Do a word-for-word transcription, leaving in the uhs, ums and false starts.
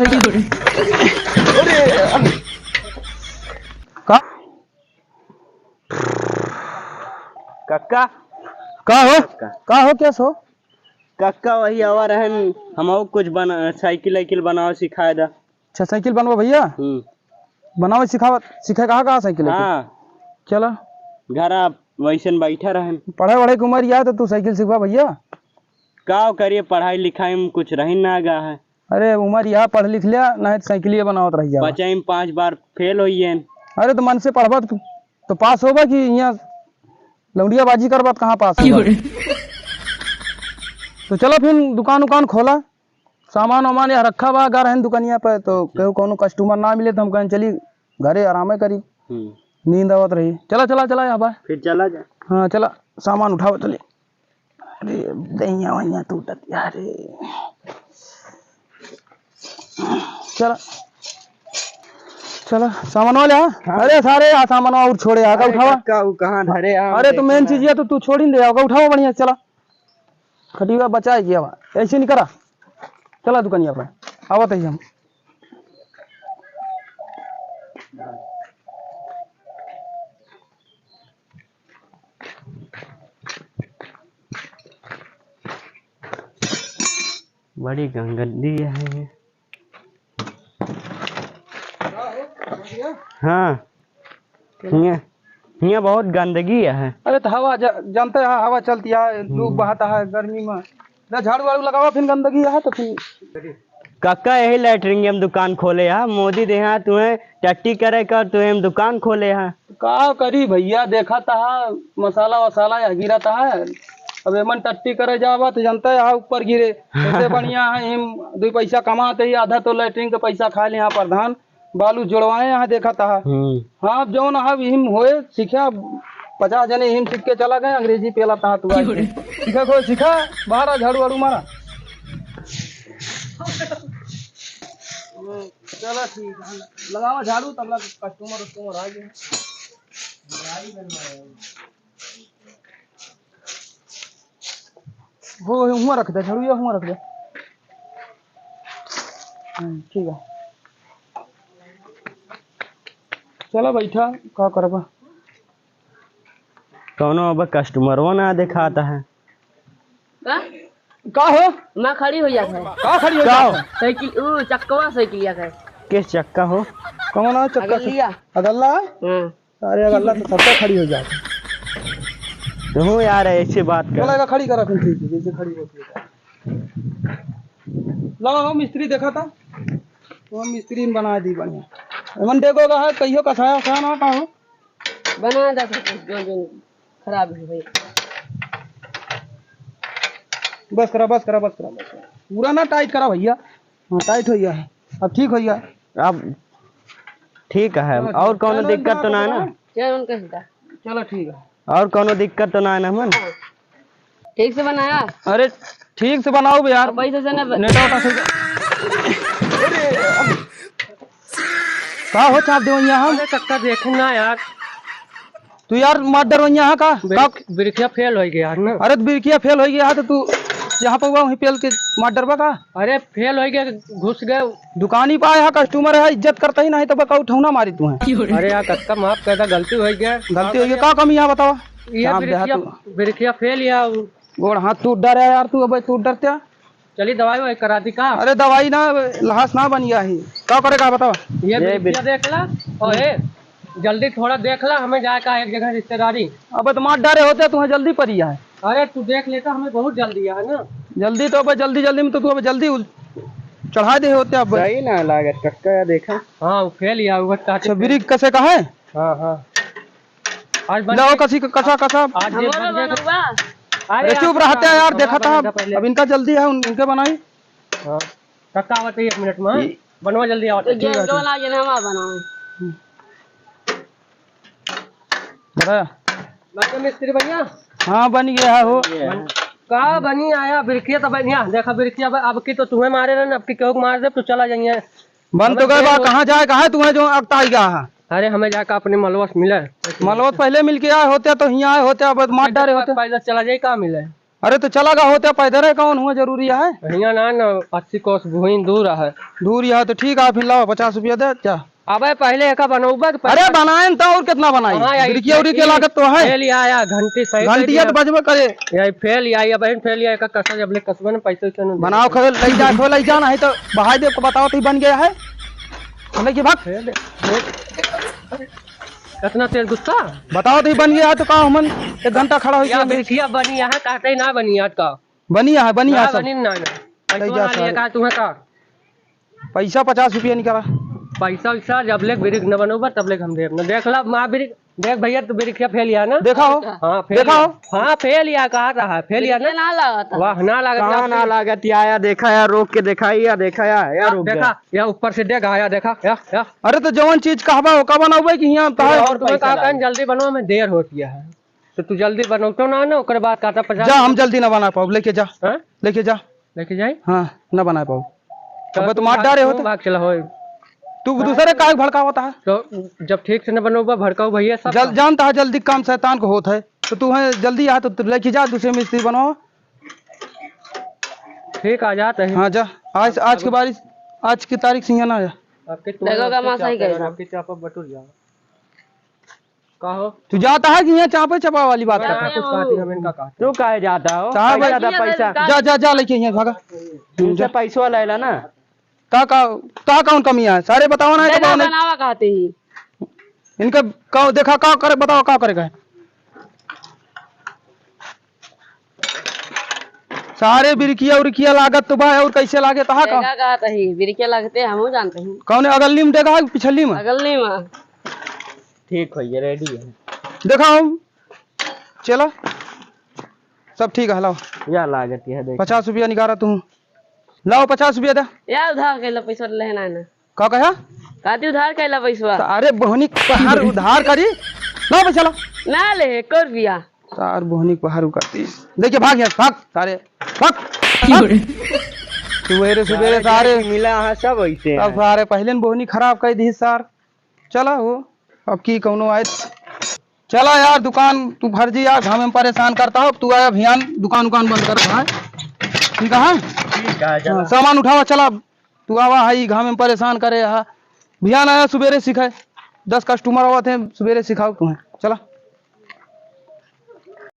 का? कक्का। का हो? का हो, क्या सो? कक्का वही आवा रहन, हमहू कुछ बना, साइकिल वाइकिल बनावे सिखाए दा। अच्छा, साइकिल बनवा भैया? हम्म। बनावे सिखावत, सीखे कहाँ, कहाँ साइकिल लेके? हाँ। चला। घर आप वैसन बैठा रहन। पढ़े वढ़े के उमर या तो तू साइकिल सिखवा भैया। का करिए, पढ़ाई लिखाई में कुछ रही ना गा है। अरे उमर या पढ़ लिख लिया, नहीं तो साइकिलिया बनावत रह जावा। बचाई में पाँच बार फेल होइए। अरे तो मन से पढ़बा तो, तो पास होबा कि यहाँ लौंडियाबाजी करबा तो कहाँ पास होबा? तो चला फिर दुकान उकान खोला। सामान वामान यहाँ रखा बा, गा रहन दुकनिया पे, तो केहू कौनो कस्टमर ना मिले, तो हम कहें, "चली घरे आरामे करी, हम्म। नींद आवत रही।" चला, चला, चला, यहाँ बा। फिर चला जा। हाँ, चला, सामान उठाओ, चली। अरे, दहिया वहिया टूटत यार रे। चला, चला, सामान वाले, हाँ? हाँ। अरे, सारे, आ सामान और छोड़े, आगा अरे, उठावा। कक्का, वो कहाँ धरे, हाँ, अरे, तो देखो मेन ना। चीज ये तो तू छोड़ ही दे, आगा उठावा बढ़िया, चला। खटिया बचाए गया बा। ऐसे नहीं करा। चला दुकानिया पर। आवत है हम। बड़ी गंदगी है। हाँ। हियाँ, हियाँ बहुत गंदगी है। अरे तो हवा जा-, जानते हैं, हवा चलती है, धूप हम्म। बहाता है गर्मी में। ना झाड़ू वाड़ू लगावा, फिर गंदगी है तो फिर। कक्का यही लैटरिन में दुकान खोले है, मोदी देहा तुहें टट्टी करे का, तुहें दुकान खोले है। का करी भैया, देखा तहा मसाला वसाला यह गिरा तहा। अब एमन टट्टी करे जावा तो जानता है, यहाँ ऊपर गिरे। ऐसे बढ़िया है, हम दो पैसा कमाते ही आधा तो लैटरिन का पैसा खा ले यहाँ प्रधान। बालू जोड़वाए यहाँ देखा तहा। हम्म। हाँ, अब जौन है, हिम होए, सीखा, पचास जने हिम सीख के चला गए, अंग्रेजी पेला तहा तू आके। सीखा, कोई सीखा, बाहर आ, झाड़ू वाड़ू मारा। चला ठीक है, लगावा झाड़ू, तब लग कस्टमर उस्टमर आ गए। हो, हुआं रख दे, झाड़ू ये हुआं रख दे। हम्म, ठीक है। चला बैठा, का करबा? कौनो अब कस्टमरवा ना देखाता है। का? का हो? माँ खड़ी हो जात है। का खड़ी हो का जात हो? है? साइकिल, ऊ चक्कवा साइकिलिया का है। किस चक्का हो? कौन है चक्का से? अगलिया। अगल्ला? हाँ। अरे अगल्ला तो सबका खड़ी हो जात है। तू यार ऐसे बात कर। चला, एका खड़ी करा तुम, ठीक है, जैसे खड़ी होती है। लाओ, लाओ, मिस्त्री देखा था। वो मिस्त्री ने बना दी बढ़िया। एमन देखो का है, कहियो कसाया, कसाया ना का हो? बना दे तो कुछ जो, जो खराब है भाई। बस करा, बस करा, बस करा, बस करा। पूरा ना टाइट करा भैया। हाँ, टाइट हो गया है। अब ठीक हो गया। अब ठीक है, चलो, और कौनो चलो, दिक्कत तो ना है ना? चलो, उनका सीधा। चलो, ठीक है। और कौनो दिक्कत तो ना है ना मन? ठीक से बनाया? अरे, ठीक से बनाओ बे यार। अब पैसे से ना बन- नेटा वेटा सही। का हो चाप देवैया हम? अरे कक्का देख ना यार। तू यार मार डरवैया है का? बिर-, का? बिरखिया फेल हो गया यार ना। अरे तो बिरखिया फेल हो गया है तो तू यहाँ पर हुआ वहीं पेल के मार डरबा का? अरे फेल हो गया, घुस गए। दुकानी पे आया है, कस्टमर है, इज्जत करता ही नहीं तो बका उठौना मारी तू है। अरे यार कक्का माफ कर दा, गलती हो गया। गलती हो गया, का कमी यहाँ बतावा? ये चाप दे बिरखिया, तू। बिरखिया फेल या गोड़ हाथ टूट डर है यार तू, अब टूट डरते। चली दवाई ववाई करा दी का? अरे दवाई ना, लहास ना बनिया ही। का करे का बतावा? ये ये बिटिया बिट- देख ला, और ए, जल्दी थोड़ा देख ला, हमें जाए का एक जगह रिश्तेदारी। अबे तो मार डारे होते, तुम्हें जल्दी पड़ी है। अरे तू देख लेता, हमें बहुत जल्दी है ना। जल्दी तो अबे जल्दी जल्दी में तो तू अबे जल्दी उल-, चढ़ा दे होते अब। सही ना लागत कक्का, या देखा। हाँ, वो फेल या, वो काटे अच्छा, ब्रेक कसे का है? हाँ, हाँ। आज बन लाओ गया। कसी का, कसा, कसा। आज ये हमारा बन गया। बनवा। अरे अरे चुप रहते हैं यार, हमारा देखा था, बनेगा पहले। अब इनका जल्दी है, उन-, इनके बनाई। हाँ। कक्का आवत है एक मिनट में, हाँ? ई बनवा जल्दी आवत है। ठीक है, ठीक। ना, ये ना हमारा बनाओ। बताया? बन गया मिस्त्री भैया? हाँ, बन गया है हो। बन, का बनी आया, बिरखिया तो बनिया। देखा बिरखिया, अब, अब की तो तुम्हें मारे रहे ना, अब की केहू के मार दे, तो चला जाइए। बन तो हमें गए बा, कहाँ जाए, कहाँ है तुम्हें जो अगता आई गया है? अरे, हमें जाकर अपने मलवा से मिले। मलवा से पहले मिल के आए होते तो हियाँ आए होते, अब मार डारे होते। पैदल चला जाए, कहाँ मिले? अरे तो चला गा होते पैदल है, कौन हुआ जरूरी है? हियाँ ना, ना, अस्सी कोस भुइन दूर है। दूर है तो ठीक है, फिर लाओ पचास रुपया दे, जा। अबे पहले एका बनौबा के अरे पैसा बनाए न तो और कितना बनाई? हाँ, यही बिरकिया उरकिया फेल लागत तो है। फेल या, या, घंटी सही घंटिया कर तो दिया। बजबे करे। यही फेल या, या बहन फेल या, एका कसा जब ले कसबे न पैसे से न बनाओ दे। खो, लई जा, खो, लई जा, नहीं तो बहाई दे को बताओ तो ही बन गया है। हमें की भाग। फेल, फेल। इतना तेज गुस्सा? बताओ तो ही बन गया है तो का हमन एक घंटा खड़ा हो या गया। बिरकिया बनी यहाँ, कहते ही ना बनी आज का। बनी है, बनी है ना, सब। बनी ना, ना। पैसा लई जा ना लिए सारे। का तुम्हें का? पैसा पचास रुपया निकाला। पैसा वैसा जब ले बिरिक न बनोबा, तब ले हम देब न। देख ला, माँ बिरिक, देख भैया, तू बिरिकिया फेल या ना? देखा हो? हाँ, फेल देखा या। हो? हाँ, फेल या, कहा रहा, फेल या ना? बिरिकिया ना लागत है। वाह, ना लागत कहाँ या ना फिर? लागत या, या देखा या, रोक के देखा या, देखा या, या रुक देखा, गया। या ऊपर से देख आया, देखा, या, या। अरे तो जवन चीज कहबा, ओका बनावे कि हियाँ तू तहार और तुम्हें पैसा कहा, लागे। कहीं जल्दी बनवा, में देर होती है। तो तू जल्दी बनौतो ना, ना, ओकरे बाद काटा पचास। जा, हम जल्दी ना बना पाउब, लेके जा। हाँ? लेके जा। लेके जाई? हाँ, ना बना पाउब। तो अब तो तू मार भाग, डारे तू होते। भाग चला होए। तू दूसरे का भड़कावत है? तो जब ठीक से ना बनौबा, भड़काऊ भैया सब जल-, का। जानता है जल्दी काम शैतान को होत है, तो तू है जल्दी आ, तो तू लेके जा, दूसरे मिस्त्री बनवाओ। ठीक, आ जाते हैं। हाँ, जा, आज, आज के बारिश, आज की तारीख से यहाँ ना आया। आपके देखो, का मासा ही कहेगा। आपके चापा बटुर जाओ। का हो? तू जाता है कि यहाँ चापे चपा वाली बात करता है? कुछ बात नहीं, हम इनका कहते तू काहे जाता हो? चाहे पैसा भाई, दा पैसा। जा, जा, जा, लेके यहाँ भागा। इनसे पैसवा लेला ना। का, का, का कौन कमी है? सारे बताओ ना, देना बताओ ना। बनावा कहते ही। इनका का देखा, का करे, बताओ, का करेगा? सारे बिरकिया उरकिया लागत तो बा, और कैसे लागे तहा का? देखा का तही, बिरकिया लागते हमहू जानते ही। कौन अगली में देखा है, पिछली में? अगली में। ठीक है, ये ready है। देखा हम, चला, सब ठीक है, लाओ। या लागत है, देख। पचास रुपया निकाला तू, लाओ पचास रुपया दे। या उधार कैला पैसा लेना है ना। का कहा? काती उधार कैला पैसवा? अरे बोहनी पहाड़ उधार करी, लाओ पैसा लाओ। ना ले, कर दिया। तार बोहनी पहाड़ उकाती। देखिए, भाग यहाँ, भाग, सारे, भाग, भाग। सुबेरे, सुबेरे, सारे। मिला है सब ऐसे अब हैं। सारे पहले न बोहनी खराब कर दी, सार। चला हो, अब की कौनो आए। चला यार, दुकान तू फर्जी यार, घामे में परेशान करता हो, तू आया अभियान, दुकान उकान बंद कर, हाँ? ठीक है, हाँ? ठीक है, चला। हाँ, सामान उठावा, चला, तू आवा है, ई घामे में परेशान करे, हाँ। अभियान आया, सुबेरे सिखाए, दस customer आवत हैं, सुबेरे सिखाओ तुम्हें, चला।